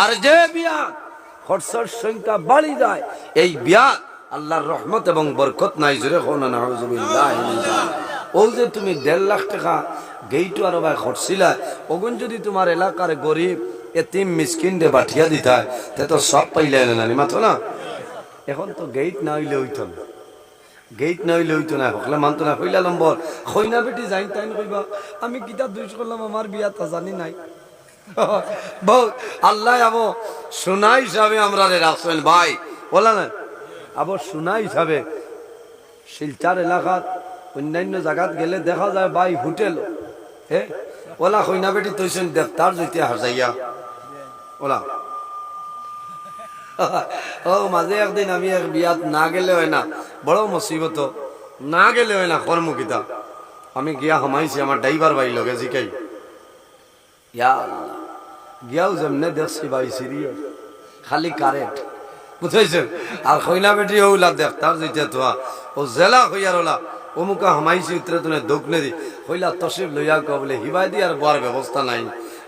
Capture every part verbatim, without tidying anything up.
আর যে বিয়া খরচর সংখ্যা বাড়ি যায়, এই বিয়া আল্লাহর রহমত এবং বরকত নাই। জোরে কও না, নাউজুবিল্লাহ। অউ যে তুমি দেড় লাখ টেকা গেইট আরো ভাই খরচিলায়, অগুন যুদি তুমার এলাকার গরিব, এতিম, মিসকিনরে বাটিয়া দিতায়, তে তো সব পাইলায় না, নানি মাতো না? এখন তো গেইট না অইলে অইতো না, গেইট না অইলে অইতো না, হকলে মানতো না। পয়লা নম্বর, কইনা বেটি যাইন তাইন কইবা, "আমি কিতা দুষ করলাম, আমার বিয়াত আজানি নাই।" বউ, আল্লায় আবো সোনা হিসাবে আমরারে রাখছইন ভাই, অলা না? আবো সোনা হিসাবে শিলচর এলাকাত অইন্যান্য জাগাত গেলে দেখা যায় ভাই হোটেল, হে, অলা কইনা বেটি থইছইন দেখতার জুইতে হাজাইয়া, অলা। অউ মাঝে একদিন আমি এক বিয়াত না গেলে অয় না, বড় মুসিবত, না গেলে অয় না, করমু কিতা? আমি গিয়া হামাইছি, আমার ড্রাইভার ভাই লগে জিকাই, ইয়া আল্লাহ, গিয়াউ যেমনে দেখছি ভাই সিরিয়াস, খালি কারেন্ট, বুঝাইছইন? আর কইনা বেটি অউলা দেখতার জুইতে থুয়া, অউ যেলা কইয়ার অলা, অমুকা হামাইছি উত্তরে তুনে দোকনে দি, কইলা, "তশরিফ লইয়া কও," বুলে, "হিবায়দি আর বওয়ার ব্যবস্থা নাই?"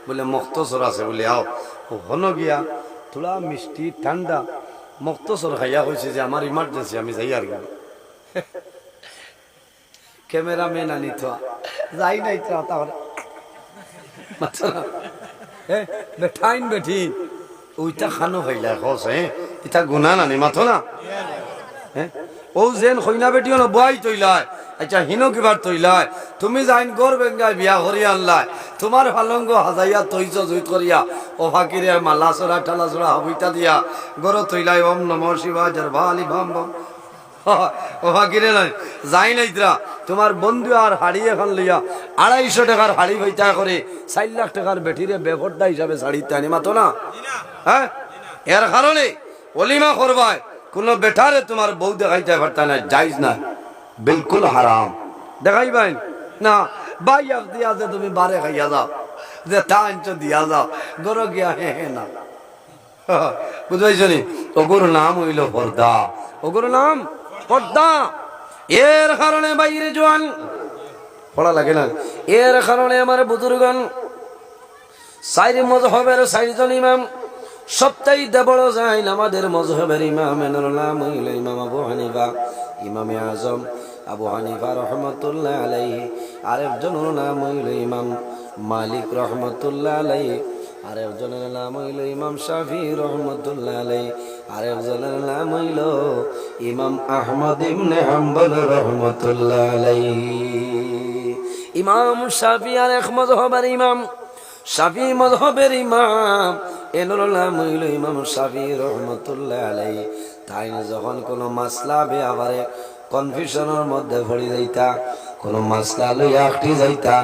বুলে, "মুক্তসর আছে," বুলে, "আও।" অউ হনো গিয়া থুড়া মিষ্টি ঠান্ডা মুক্তসর খাইয়া কইছে যে, "আমার ইমার্জেন্সি, আমি যাইয়ার গি।" ক্যামেরাম্যান আনিতো, যাই নাই তো, তাহলে। মাতো না। এ, বেটাইন বেটিন, অইটা খানো খাইলায়, কস, হে? ইটা গুনা নানি, মাতো না? হে? অউ যেন কইনা বেটি অনো বওয়াই থইলায়, আচ্ছা, হিনো কিবার থইলায়, তুমি যাইন ঘর বেঙ্গায় বিয়া করি আনলায়, তুমার পালঙ্গ হাজাইয়া থইছো জুইত করিয়া, অউ ফাকিরে মালা চড়া, টালা চড়া, হাবুইতা দিয়া, ঘরো থইলায়, ওম নমঃ শিবায়, জরবালি বাম বাম। অউ ফাকিরে নাই, যাইন আইতরা, তুমার বন্ধু আর হাড়ি এখান লইয়া, আড়াইশো টেকার হাড়ি পাইতা করে, চাইর লাখ টেকার বেটিরে বেপর্দা হিসাবে ছাড়িতা নি, মাতো না? হে? এর কারণে অলিমা করবায়, কুনু বেটারে তুমার বউ দেখাইতায় পারতায় না, জাইজ না, বিলকুল হারাম। দেখাইবায় না, ভাই আফদি আছে, তুমি বারে খাইয়া যাও, যেতা আনছো দিয়া যাও, ঘরো গিয়া হে হে না। বুঝাইছো নি? অগুর নাম অইলো পর্দা, অগুর নাম পর্দা। এর কারণে বাইরে জোয়ান পড়া লাগে না। এর কারণে আমার বুজুর্গান, চাইর মজহবের চাইরজন ইমাম, সবচাইতে বড় যাইন আমাদের মজহবের ইমাম, এনর নাম অইলো ইমাম আবু হানিফা, ইমামে আজম আবু হানিফা রহমতুল্লাহ আলাইহি। আরেকজনর নাম অইলো ইমাম মালিক রহমতুল্লাহ আলাইহি। আরেকজনর নাম অইলো ইমাম শাফি রহমতুল্লাহ আলাইহি। আরেকজনর নাম অইলো ইমাম আহমদ ইবনে হাম্বল রহমতুল্লাহ আলাইহি। ইমাম শাফি আরেক মজহবের ইমাম, শাফি মজহবের ইমাম, এনর নাম অইলো ইমাম শাফি রহমতুল্লাহ আলাইহি। তাইন যখন কুনু মাসলা বেয়াপারে কনফিউশনর মধ্যে পড়ি যাইতা, কুনু মাসলা লইয়া আটকি যাইতা,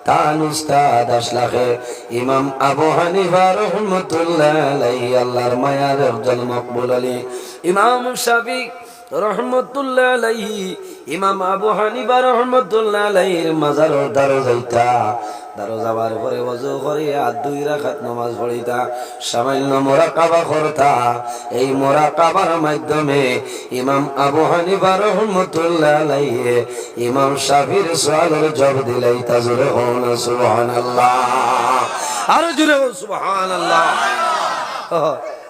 তান উস্তাদ আছলা কে ইমাম আবু হানিফা রহমতুল্লাহ আলাইহি, আল্লাহর মায়ার একজন মকবুল অলি। ইমাম শাফি রহমতুল্লাহ আলাইহি, ইমাম আবু হানিফা রহমতুল্লাহ আলাইহির মাজারর দ্বারো যাইতা, দ্বারো যাওয়ার পরে ওযু করিয়া দুই রাকাত নামাজ পড়িতা, সামান্য মুরাকাবা করতা। এই মুরাকাবার মাধ্যমে ইমাম আবু হানিফা রহমতুল্লাহ আলাইহি ইমাম শাফির সওয়ালর জবাব দিলাইতা। জোরে কও না সুবহানাল্লাহ, আরো জোরে কও সুবহানাল্লাহ।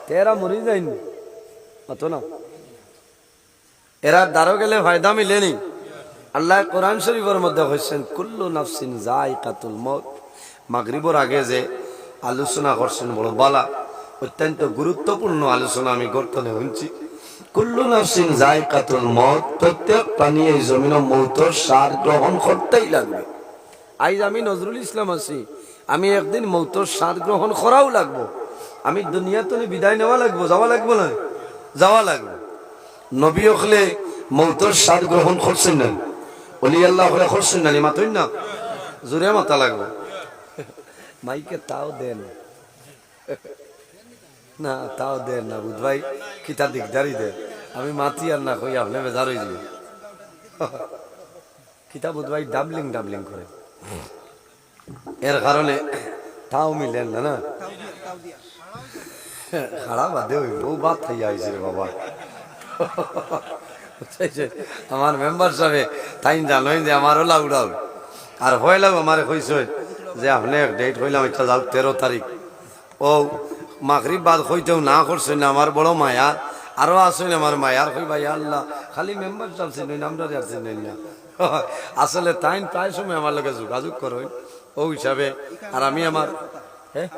তে এরা মরি যাইন, অত না। এরার দ্বারো গেলে ফায়দা মিলে নি? আল্লায় কোরআন শরীফর মধ্যে কইছইন, "কুল্লু নাফসিন যায়িকাতুল মউত।" মাগরিবর আগে যে আলোচনা করছইন বড় বালা, অত্যন্ত গুরুত্বপূর্ণ আলোচনা আমি গর্তনে হুনছি। "কুল্লু নাফসিন যায়িকাতুল মউত", প্রত্যেক প্রাণী এই জমিনো মউতর স্বাদ গ্রহণ করতেই লাগবে। আইজ আমি নজরুল ইসলাম আছি, আমি একদিন মউতর স্বাদ গ্রহণ করাউ লাগবো। আমি দুনিয়া তনে বিদায় নেওয়া লাগবো, যাওয়া লাগবো না? যাওয়া লাগবো। নবী অকলে মউতর স্বাদ গ্রহণ করছইন না? অলি আল্লাহ অকলে করছইন না নি? মাতইন না, জোরে মাতা লাগবো। মাইকে তাও দেন না, তাও দেন না, বুধ ভাই, কিতা দিগদারি দেন। আমি মাতি আর না কই, আপনে বেজার অইযিবা। কিতা বুধ ভাই ডাবলিং ডাবলিং করে। এর কারণে তাও মিলের না, না? খাড়া বাদে অইবো, বউ ভাত খাইয়া আইছে রে বাবা। বুঝাইছে? আমার মেম্বার সাবে, তাইন জানইন যে আমার অলা উড়াল। আর পয়লাউ আমারে কইছইন যে আপনে এক ডেট কইলাম, ইটা যাউক তেরো তারিখ। অউ মাগরিব বাদ কইতেউ না করছইন না, আমার বড় মায়া, আরো আছইন আমার মায়ার কইবা, "ইয়া আল্লাহ, খালি মেম্বার সাব চিনইন, আমরারে আর চিনইন না।" আসলে তাইন প্রায় সময় আমার লগে যোগাযোগ করইন, অউ হিসাবে। আর আমি আমার, হ্যাঁ?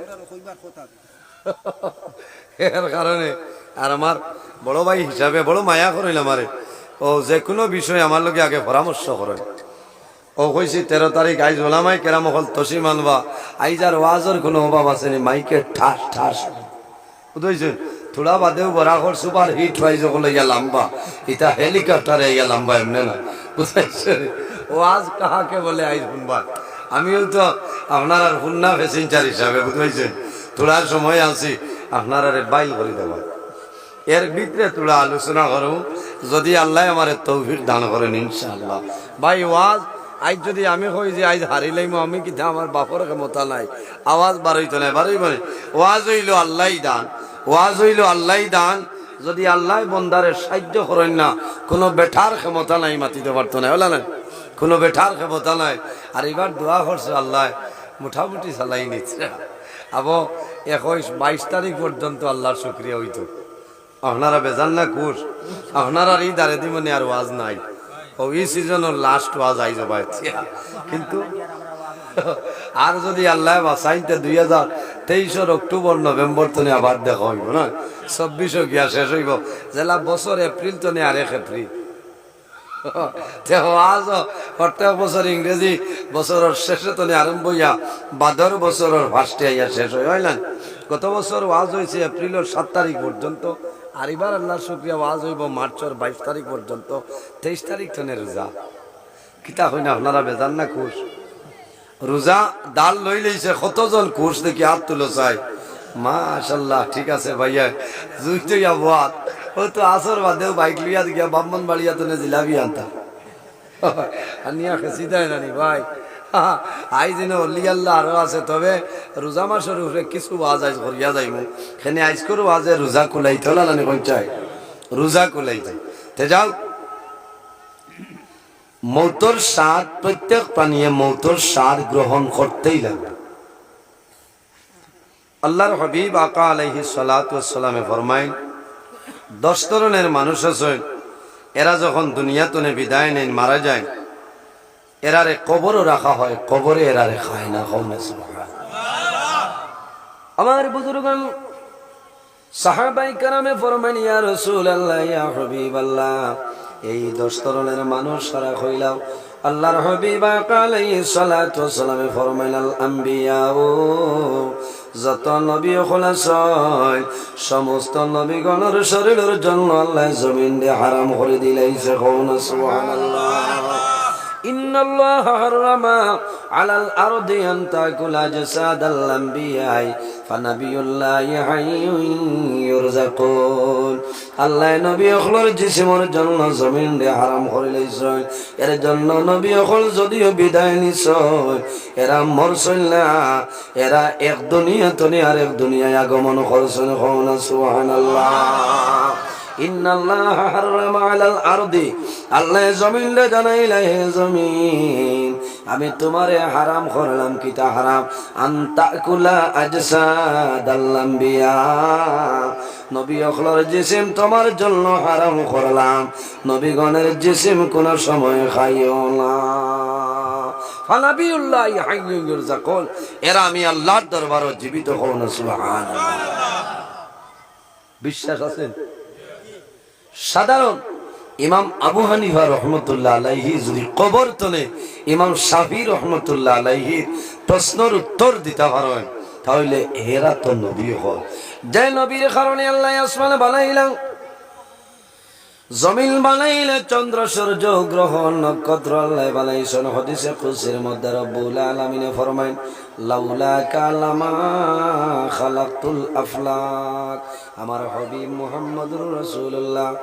এর কারণে আর আমার বড় ভাই হিসাবে বড় মায়া করইন আমারে। অউ যেকুনু বিষয়ে আমার লগে আগে পরামর্শ করইন। অউ কইছি তেরো তারিখ, আইজ ওলামায়ে কেরাম অকল তশরিফ আনবা, আইজ আর ওয়াজর কুনু অভাব আছে নি, মাইকে ঠাস ঠাস। বুঝছইন? থুড়া বাদেউ বরাকর সুপার হিট ওয়াইজ অকল ইয়া লাম্বা, ইতা হেলিকপ্টারে ইয়া লাম্বা, এমনে না। বুঝছইন? ওয়াজ কাহাকে বলে আইজ হুনবা। আমিও তো আপনারার হুন্না প্যাসেঞ্জার হিসাবে, বুঝছইন? থুড়া সময় আছি, আপনারারে বাইল করি দেবা। এর ভিতরে থুড়া আলোচনা করমু, যুদি আল্লায় আমারে তৌফিক দান করইন, ইনশাআল্লাহ। ভাই, ওয়াজ আইজ যুদি আমি কই যে আইজ হারিলাইমু, আমি কিতা, আমার বাপর ক্ষমতা নাই, আওয়াজ বারইতো নায়, বারইবো নি? ওয়াজ অইলো আল্লায় দান, ওয়াজ অইলো আল্লায় দান। যুদি আল্লায় বন্দারে সাইয্য করইন না, কুনু বেটার ক্ষমতা নাই, মাতিতো পারতো নায়, অলা নায়? কুনু বেটার ক্ষমতা নাই। আর ইবার দোয়া করছো আল্লায়, মোটামুটি চালাই নিছে। আবো একুইশ বাইশ তারিখ পর্যন্ত আল্লার শুকরিয়া অইতো। আপনারা বেজার না খুশ? আপনারার ই দারে দিমনে আর ওয়াজ নাই। অউ ই সিজনর লাস্ট ওয়াজ আইজ অইবো। কিন্তু আর যুদি আল্লায় বাঁচাইন তে দুই হাজার তেইশর অক্টোবর নভেম্বর তনে আবার দেখা অইবো না, চব্বিশও গিয়া শেষ অইবো। যেলা বছর এপ্রিল তনে আরেক এপ্রিল। তে ওয়াজ প্রত্যেক বছর ইংরেজি বছরর শেষে তনে আরম্ভ অইয়া বাদর বছরর ফার্স্টে আইয়া শেষ অয়, অয় না? গত বছর ওয়াজ অইছে এপ্রিলর সাত তারিখ পর্যন্ত, আর ইবার আল্লার শুকরিয়া ওয়াজ অইবো মার্চর বাইশ তারিখ পর্যন্ত, তেইশ তারিখ তনে রোজা। কিতা কইন আপনারা, বেজার না খুশ? রোজা দার লইলাইছে, কতজন খুশ দেখি আত তুলো চাই। মাশাআল্লাহ, ঠিক আছে ভাইয়া, জুইতে ইয়া বাদ। অউ তো আসর বাদেউ বাইক লইয়া গিয়া ব্রাহ্মণবাড়িয়া তনে জিলাপি আনতা। আনিয়া খেছি দেয় না নি ভাই। আইজ ইনো অলি আল্লাহ আরো আছে, তবে রোজা মাসর উপরে কিছু ওয়াজ আইজ করিয়া যাইমু। কেনে আইজকুর ওয়াজে রোজা কুলাইতো, অলা নানি কইন চাই? রোজা কুলাইতো। তে যাও, মউতর স্বাদ, প্রত্যেক প্রাণীয়ে মউতর স্বাদ গ্রহণ করতেই লাগবো। আল্লার হাবিব আকা আলাইহিস সালাতু ওয়াস সালামে ফরমাইন, দশ ধরনর মানুষ আছে, এরা যখন দুনিয়া তনে বিদায় নেইন, মারা যাইন, এরারে কবরো রাখা হয়, কবরে এরারে খায় না। কওনা সুবহানাল্লাহ। আমার বুজুর্গান, সাহাবায়ে কেরামে ফরমাইন, "ইয়া রাসূলুল্লাহ, ইয়া হাবিবাল্লাহ, এই দশ ধরনর মানুষ কারা কইলাও?" আল্লার হাবিব আকা আলাইহিস সালাতু ওয়াস সালামে ফরমাইন, "আল আম্বিয়াউ, যত নবী অকল আছইন, সমস্ত নবীগণর শরীলর জন্য আল্লায় জমিনরে হারাম করি দিলাইছে।" কওনা সুবহানাল্লাহ। ইন্নাল্লাহা হাররামা আলাল আরদি আন তাকুলা আজসাদাল আম্বিয়াই ফানাবিয়ুল্লাহি হাইয়ুন ইউরজাকুন। আল্লায় নবী অকলর জিসিমর জন্য জমিনরে হারাম করিলাইছইন। এর জন্য নবী অকল যুদিও বিদায় নিছইন, এরা মরছইন না, এরা এক দুনিয়া তনে আরেক দুনিয়ায় আগমন করছইন। কওনা সুবহানাল্লাহ। ইন্নাল্লাহা হাররামা আলাল আরদি, আল্লায় জমিনরে জানাইলা, হে জমিন, আমি তুমারে হারাম করলাম। কিতা হারাম? আন তাকুলা আজসাদাল আম্বিয়া, নবী অকলর জিসিম তুমার জন্য হারাম করলাম, নবীগণর জিসিম কুনু সময় খাইও না। ফানাবিয়ুল্লাহি হাইয়ুন ইউরজাকুন, এরা আমি আল্লার দরবারো জীবিত। কওনা সুবহানাল্লাহ। বিশ্বাস আছে? সাধারণ ইমাম আবু হানিফা রহমতুল্লাহ আলাইহি যুদি কবর তনে ইমাম শাফি রহমতুল্লাহ আলাইহির প্রশ্নর উত্তর দিতা পারইন, তাইলে এরা তো নবী অকল। যে নবীর কারণে আল্লায় আসমান বানাইলা, জমিন বানাইলা, চন্দ্র, সূর্য, গ্রহ, নক্ষত্র আল্লায় বানাইছইন। হাদিসে কুদসির মধ্যে রব্বুল আলামিনে ফরমাইন, "লাউলাকা লামা খালাকতুল আফলাক।" আমার হাবিব মুহাম্মদুর রাসূলুল্লাহ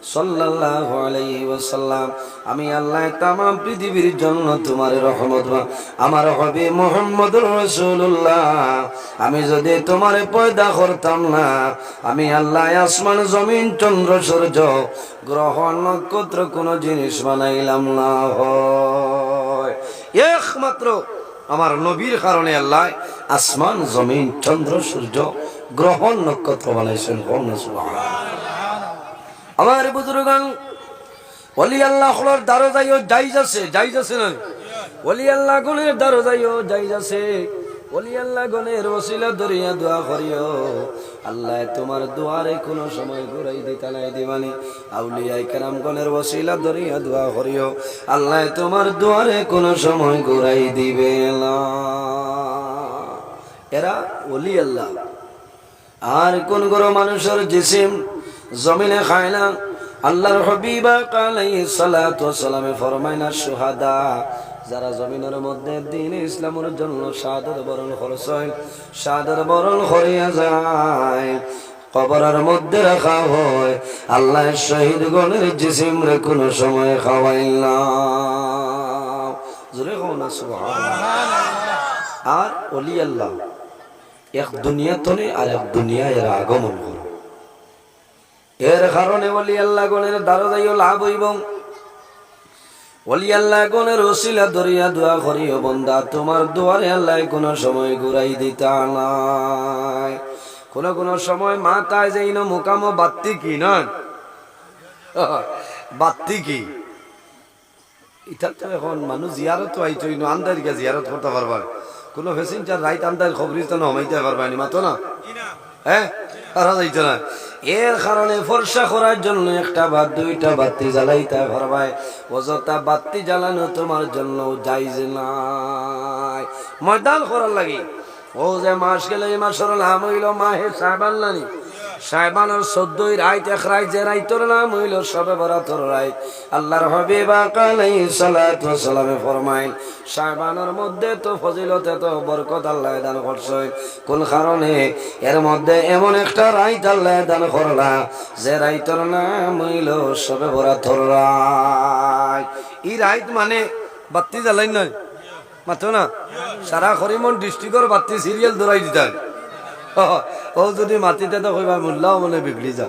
সাল্লাল্লাহু আলাইহি ওয়াসাল্লাম, আমি আল্লায় তামাম পৃথিবীর জন্য তুমারে রহমত বা-, আমার হাবিব মুহাম্মদুর রাসূলুল্লাহ, আমি যুদি তুমারে পয়দা করতাম না, আমি আল্লায় আসমান, জমিন, চন্দ্র, সূর্য, গ্রহ, নক্ষত্র কুনু জিনিস বানাইলাম না হয়। একমাত্র আমার নবীর কারণে আল্লায় আসমান, জমিন, চন্দ্র, সূর্য, গ্রহণ নক্ষত্র বানাইছইন। কও না সুবহানাল্লাহ। আমার বুজুর্গান, ওলি আল্লাহ অকলর দ্বারো যাইও জায়েজ আছে, জায়েজ আছে না? ওলি আল্লাহ গণের দ্বারো যাইও জায়েজ আছে। ওলি আল্লাহ গণের ওসিলা ধরিয়া দোয়া করিও, আল্লায় তুমার দুয়ারে কুনু সময় ঘুরাই দিতা নায় দিবানি। আউলিয়ায়ে কেরাম গণের ওসিলা ধরিয়া দোয়া করিও, আল্লায় তুমার দুয়ারে কুনু সময় ঘুরাই দিবে না। এরা ওলি আল্লাহ। আর কুন গরো মানুষর জিসিম জমিনে খায় না? আল্লাহর হাবিব আকা আলাইহিস সালাতু ওয়াস সালামে ফরমাইন, "আশ-শুহাদা", যারা জমিনর মধ্যে দ্বীন ইসলামর জন্য শাহাদত বরণ করছইন, শাহাদত বরণ করিয়া যায়, কবরর মধ্যে রাখা হয়, আল্লায় শহীদ গণের জিসিমরে কুনু সময় খাওয়াইন না। জোরে কও না সুবহানাল্লাহ। আর ওলি আল্লাহ এক দুনিয়া থনে আর এক দুনিয়া এরা আগমন করে। এর কারণে ওলি আল্লাহ গণের দ্বারো যাইও লাভ অইবো। ওলি আল্লাহ গণের ওসিলা ধরিয়া দোয়া করিও, বন্দা, তুমার দুয়ারে আল্লায় কুনু সময় ঘুরাই দিতা নায়। কুনু কুনু সময় মাতায় যাইন মুকামো বাত্তি কি না? বাত্তি কি? ইতা তো এখন মানুষ জিয়ারত তো আইতো, ইনো আন্দাইর গিয়া জিয়ারত করতা পারবা। কুনু passenger রাইত আন্দাইর কবরস্থানো হামাইতা পারবা নি, মাতো না? হ্যাঁ? পারা যাইতো না। এর কারণে ফর্সা করার জন্য একটা বা দুইটা বাত্তি জ্বালাইতা পারবায়। অযথা বাত্তি জ্বালানো তুমার জন্য জায়েজ নায়। ময়দান করার লাগি। অউ যে মাস গেল, ই মাসর নাম অইলো মাহে শাবান নানি। শাবানর চৌদ্দই রাইত, এক রাইত, যে রাইতর নাম অইলো শবে বরাতর রাইত। আল্লাহর হাবিব আকা আলাইহিস সালাতু ওয়াস সালামে ফরমাইন, শাবানর মধ্যে তো ফজিলত, এত বরকত আল্লায় দান করছইন। কুন কারণে? এর মধ্যে এমন একটা রাইত আল্লায় দান করলা, যে রাইতর নাম অইলো শবে বরাতর রাইত। ই রাইত মানে বাত্তি জ্বালাইন নায়? মাতো না? সারা করিমগঞ্জ district-অর বাত্তি serial ধরাই দিতা। অউ যুদি মাতিতা তো কইবা, "মোল্লাও মনে বিগড়ি যা।"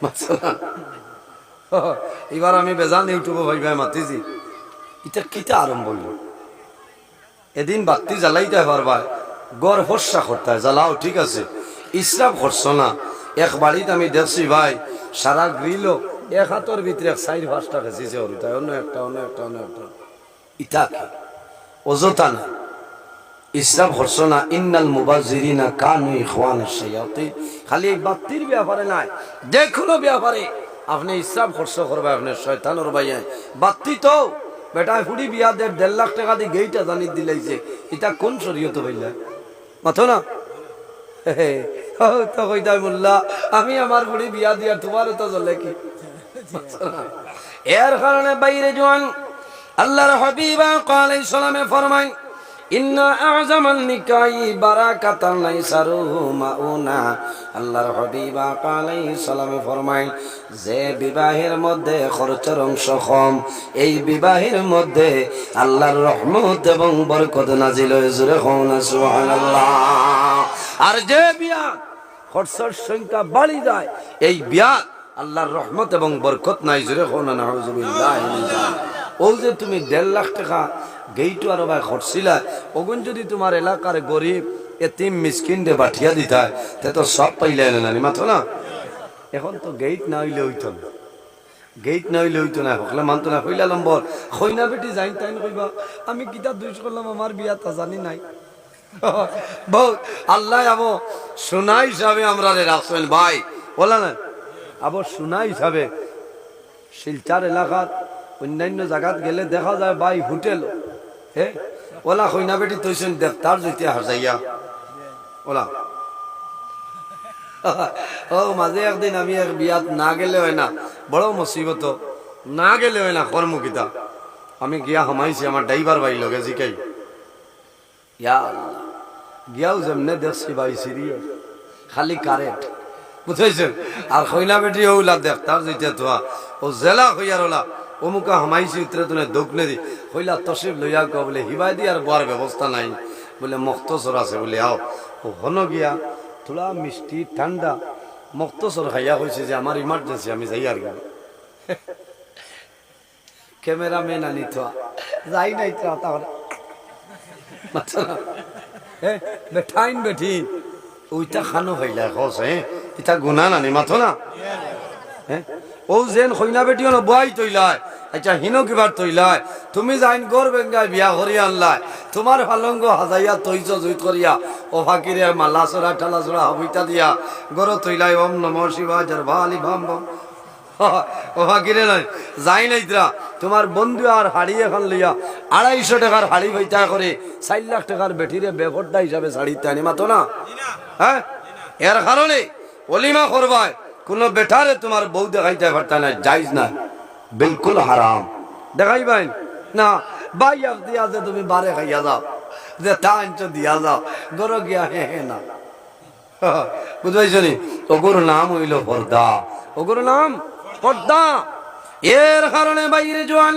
মাতো না? ইবার আমি বেজান YouTube-ও পাইবায় মাতিছি। ইতা কিতা আরম্ভ অইলো? এদিন বাত্তি জ্বালাইতা পারবায়, ঘর ফর্সা করতায়, জ্বালাও, ঠিক আছে, ইসরাফ করছো না। এক বাড়িত আমি দেখছি ভাই, সারা grill-ও এক আতর ভিতরে এক চাইর পাঁচটা খেছিছে, অরুতায় অন্য একটা, অন্য একটা, অন্য একটা। ইতা কি? অযথা না। ইসরাফ খরচ না, ইন্নাল মুবাজ্জিরিনা কানু ইখওয়ানাশ শায়াতিন। খালি এই বাত্তির ব্যাপারে নায়, যে কুনু ব্যাপারে আপনে ইসরাফ খরচ করবা, আপনে শয়তানর ভাই। বাত্তি তো বেটায় ফুড়ি বিয়া দের, দেড় লাখ টেকা দি গেইট আজানিত দিলাইছে, ইতা কুন শরীয়তো পাইলা? মাতো না। ও তো কইতায় মোল্লা, আমি আমার ফুড়ি বিয়া দিয়ার, তুমারও তো জ্বলে কি? এর কারণে বাইরে জোয়ান, আল্লাহর হাবিব আকা আলাইহিস সালামে ফরমাইন, "ইন্না আ'জামান নিকাহি বারাকাতান আইসারুহু মাউনা।" আল্লাহর হাবিব আকা আলাইহিস সালামে ফরমাইন, যে বিবাহের মধ্যে খরচর অংশ কম, এই বিবাহের মধ্যে আল্লাহর রহমত এবং বরকত নাজিল অয়। জোরে কও না সুবহানাল্লাহ। আর যে বিয়া খরচর সংখ্যা বাড়ি যায়, এই বিয়া আল্লাহর রহমত এবং বরকত নাই। জোরে কও না নাউজুবিল্লাহ। অউ যে তুমি দেড় লাখ টেকা গেইট আরো ভাই খরচিলা, অগুন যুদি তুমার এলাকার গরিব, এতিম, মিসকিনরে বাটিয়া দিতায়, তে তো সব পাইলায় না, নানি মাতো না? এখন তো গেইট না অইলে অইতো না। গেইট না অইলে অইতো না, হকলে মানতো না। পয়লা নম্বর, কইনা বেটি যাইন তাইন কইবা, "আমি কিতা দুষ করলাম, আমার বিয়াত আজানি নাই।" বউ, আল্লায় আবো সোনা হিসাবে আমরারে রাখছইন ভাই, অলা না? আবো সোনা হিসাবে শিলচর এলাকাত অইন্যান্য জাগাত গেলে দেখা যায় ভাই হোটেল, হে, অলা কইনা বেটি থইছইন দেবতার জুইতে হাজাইয়া। অলা। ও, মাঝে একদিন আমি এক বিয়াত না গেলে অয় না, বড় মুসিবত, না গেলে অয় না, করমু কিতা? আমি গিয়া হামাইছি, আমার ড্রাইভার ভাই লগে জিকাই। ইয়া আল্লাহ, গিয়াও যেমনে দেখছি ভাই সিরিয়াস, খালি কারেন্ট, বুঝছইন? আর কইনা বেটি অউলা দেখ, তার যেটা তোয়া, ও জেলা কইয়ার অলা, অমুকা হামাইছি উত্তরে তুনে দোকনে দি, কইলা তশরিফ লইয়া গো বুলে, হিবায় দি আর বওয়ার ব্যবস্থা নাই, বুলে মখতসর আছে বুলে, আও। ও হনো গিয়া, থুড়া মিষ্টি, ঠান্ডা, মখতসর খাইয়া কইছে যে আমার ইমার্জেন্সি, আমি যাইয়ার গি। ক্যামেরাম্যান আনি তো যাই নাই তো তাহলে। মাতো না। এ, বেঠাইন বেঠিন। ওইটা খানো হইলায়, কস, হে? ইটা গুনা নানি, মাতো না? হে? ও যেন কইনা বেটি অনো বুয়াই তইলায়, আচ্ছা, হিনো কিবার তইলায়? তুমি যাইন ঘর বেঙ্গায় বিয়া করি আনলায়, তুমার পালঙ্গ হাজাইয়া তৈজ জুইত করিয়া, ও ফাকিরে মালা চড়া, টালা চড়া, হবিতা দিয়া, ঘর তইলায়, ওম নমঃ শিবায়, জরবালি বাম বাম। ও ফাকিরে নয়, যাই নাইতরা, তুমার বন্ধু আর হাড়ি এখান লইয়া, আড়াইশো টেকার হাড়ি বইতা করে, চাইর লাখ টেকার বেটিরে বেপর্দা হিসাবে ছাড়িতা নি, মাতো না? হে? এর কারণে অলিমা করবায়, কুনু বেটারে তুমার বউ দেখাইতায় পারতায় নায়, জাইজ নায়, বিলকুল হারাম। দেখাইবায় না, ভাই আফদি আছে, তুমি বারে খাইয়া যাও, যেতা আনছো দিয়া যাও, ঘরো গিয়া হে হে না। বুঝাইছো নি? ওগুর নাম অইলো পর্দা, ওগুর নাম পর্দা। এর কারণে বাইরে জোয়ান,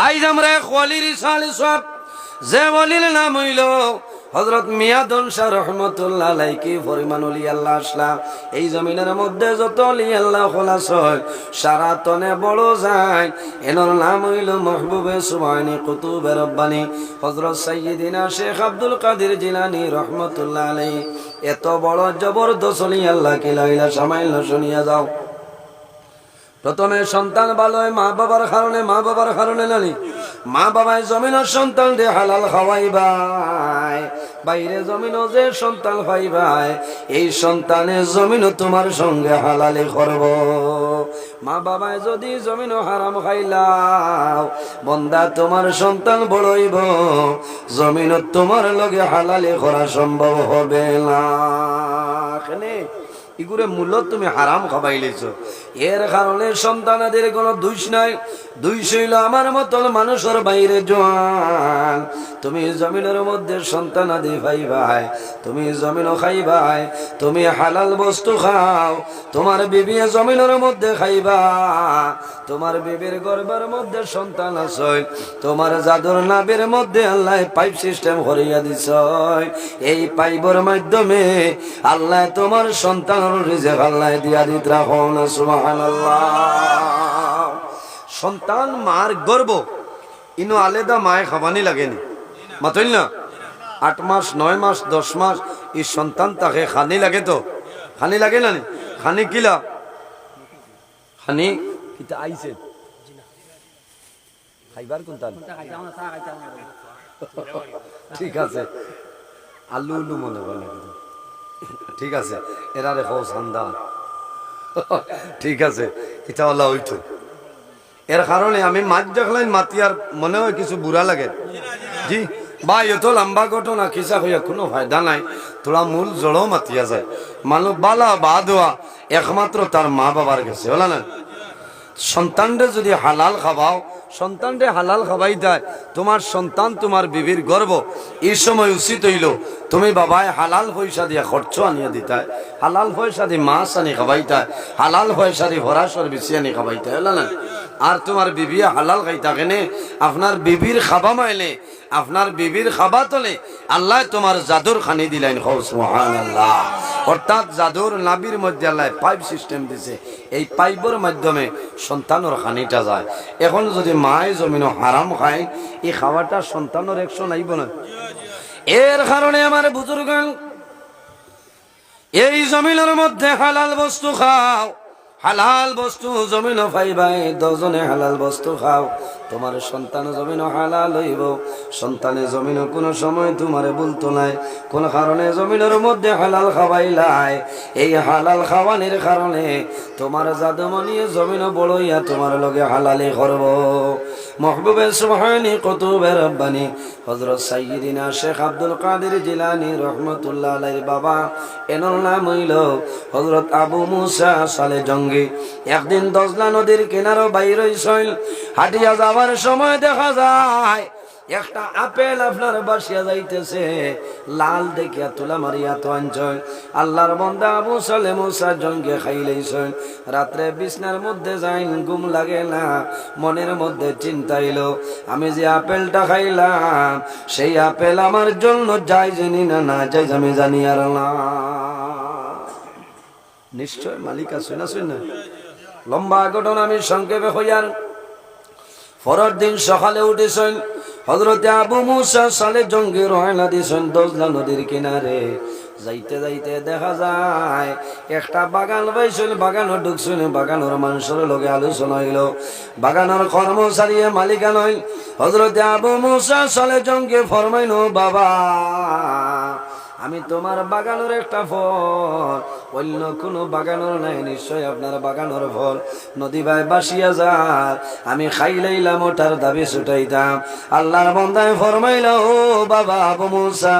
আইজ আমরা এক ওলির ইসালে সওয়াব, যে ওলির নাম অইলো হযরত মিয়া দন শাহ রহমতুল্লাহ আলাইহি। কি পরিমাণ ওলি আল্লাহ আছলা, এই জমিনর মধ্যে যত ওলি আল্লাহ অকল আছইন, সারা তনে বড় যাইন, এনর নাম অইলো মাহবুবে সুবহানি কুতুবে রব্বানি হযরত সাইয়্যিদিনা শেখ আব্দুল কাদির জিলানী রহমতুল্লাহ আলাইহি। এত বড় জবরদস্ত ওলি আল্লাহ কিলা অইলা, সামান্য শুনিয়া যাও। প্রথমে সন্তান ভালা অয় মা বাবার কারণে, মা বাবার কারণে নানি। মা বাবায় জমিনর সন্তানরে হালাল খাওয়াইবায়, বাইরে জমিনো যে সন্তান পাইবায়, এই সন্তানে জমিনো তুমার সঙ্গে হালালি করবো। মা বাবায় যুদি জমিনো হারাম খাইলাও, বন্দা, তুমার সন্তান বড় অইবো, জমিনো তুমার লগে হালালি করা সম্ভব হবে না। কেনে? ইগুরে মূলত তুমি হারাম খাবাইলাইছো। এর কারণে সন্তানাদির কুনু দুষ নাই। দুষ অইলো আমার মতন মানুষর বাইরে জোয়ান। তুমি জমিনর মধ্যে সন্তানাদি পাইবায়, তুমি জমিনো খাইবায়, তুমি হালাল বস্তু খাও, তুমার বিবিয়ে জমিনর মধ্যে খাইবা, তুমার বিবির গর্ভর মধ্যে সন্তান আছইন, তুমার জাদুর নাভির মধ্যে আল্লায় পাইপ সিস্টেম করিয়া দিছইন। এই পাইপর মাধ্যমে আল্লায় তুমার সন্তানর রিজিক আল্লায় দিয়া দিতরা, কও না সুবহানাল্লাহ। সন্তান মার গর্ভ, ইনো আলাদা মায়ে খাবানি লাগেনি, মাতইন না? আট মাস, নয় মাস, দশ মাস ই সন্তান থাকে, খানি লাগে তো, খানি লাগে না নি? খানি কিলা? খানি কিতা আইছে? খাইবার কুনটা? ঠিক আছে, আলু উলু মনে করে না কিন্তু। ঠিক আছে, এরারে কও সান্দা। ঠিক আছে, ইটা অলা অইতো। এর কারণে আমি মাত দেখলাম মাতিয়ার মনে অয় কিছু বুরা লাগে। জি ভাই, অত লম্বা ঘটনা কিসা কইয়া কুনু ফায়দা নাই, থুড়া মূল জড়ো মাতিয়া যায়। মানুষ বালা বাদ অওয়া একমাত্র তার মা বাবার গেছে, অলা না? সন্তানরে যুদি হালাল খাবাও, সন্তানরে হালাল খাবাইতায়, তুমার সন্তান তুমার বিবির গর্ভ, ই সময় উচিত অইলো তুমি বাবায় হালাল পয়সা দিয়া খরচ আনিয়া দিতায়, হালাল পয়সা দি মাছ আনি খাবাইতায়, হালাল পয়সা দি ফরাসর বিচি আনি খাবাইতায়, অলা না? আর তুমার বিবিয়ে হালাল খাইতা কেনে? আপনার বিবির খাবা মাইলে, আপনার বিবির খাবা তলে আল্লায় তুমার জাদুর খানি দিলাইন, কও সুবহানাল্লাহ। অর্থাৎ জাদুর নাভির মধ্যে আল্লায় পাইপ সিস্টেম দিছে, এই পাইপর মাধ্যমে সন্তানর খানিটা যায়। এখন যুদি মায়ে জমিনো হারাম খায়, ই খাওয়াটা সন্তানর একশন আইবো না? এর কারণে আমার বুজুর্গান, এই জমিনর মধ্যে হালাল বস্তু খাও, হালাল বস্তু জমিনো পাইবায়, দুইজনে হালাল বস্তু খাও, তুমার সন্তান জমিনো হালাল অইবো। সন্তানে জমিনো কুনু সময় তুমারে ভুলতো নায়। কুন কারণে জমিনর মধ্যে হালাল খাবাইলায়? এই হালাল খাওয়ানির কারণে তুমার জাদুমণিয়ে জমিনো বড় অইয়া তুমার লগে হালালি করবো। মাহবুবে সুবহানি কুতুবে রব্বানি হযরত সাইয়্যিদিনা শেখ আব্দুল কাদির জিলানী রহমতুল্লাহ আলাইহির বাবা, এনর নাম অইলো হযরত আবু মুসা সালে জঙ্গি। একদিন দজলা নদীর কিনারো বাইর অইছইন, হাটিয়া যাওয়ার সময় দেখা যায় একটা আপেল আপনার ভাসিয়া যাইতেছে, লাল দেখিয়া তুলা মারিয়া তো আনছইন। আল্লাহর বন্দা আবু সালে মুসা জঙ্গি খাইলাইছইন। রাত্রে বিছনার মধ্যে যাইন, ঘুম লাগে না, মনের মধ্যে চিন্তা আইলো, আমি যে আপেলটা খাইলাম, সেই আপেল আমার জন্য জায়েজ নি না নাজায়েজ আমি জানিয়ার না। নিশ্চয় মালিক আছইন, আছইন না? লম্বা ঘটনা আমি সংক্ষেপে কইয়ার। পরের দিন সকালে উঠিছইন, হযরতে আবু মুসা সালে জঙ্গি রওয়ানা দিছইন দজলা নদীর কিনারে। যাইতে যাইতে দেখা যায় একটা বাগান পাইছইন, বাগানো ঢুকছইন, বাগানর মানষর লগে আলোচনা অইলো। বাগানর কর্মচারীয়ে মালিকান অইল। হযরতে আবু মুসা সালে জঙ্গে ফরমাইন, "বাবা, আমি তুমার বাগানর একটা ফল, অইন্য কুনু বাগানর নায়, নিশ্চয় আপনার বাগানর ফল নদী বায় ভাসিয়া যার, আমি খাইলাইলাম, ওটার দাবি ছুটাইতাম।" আল্লার বন্দায় ফরমাইলা, "ও বাবা আবু মুসা,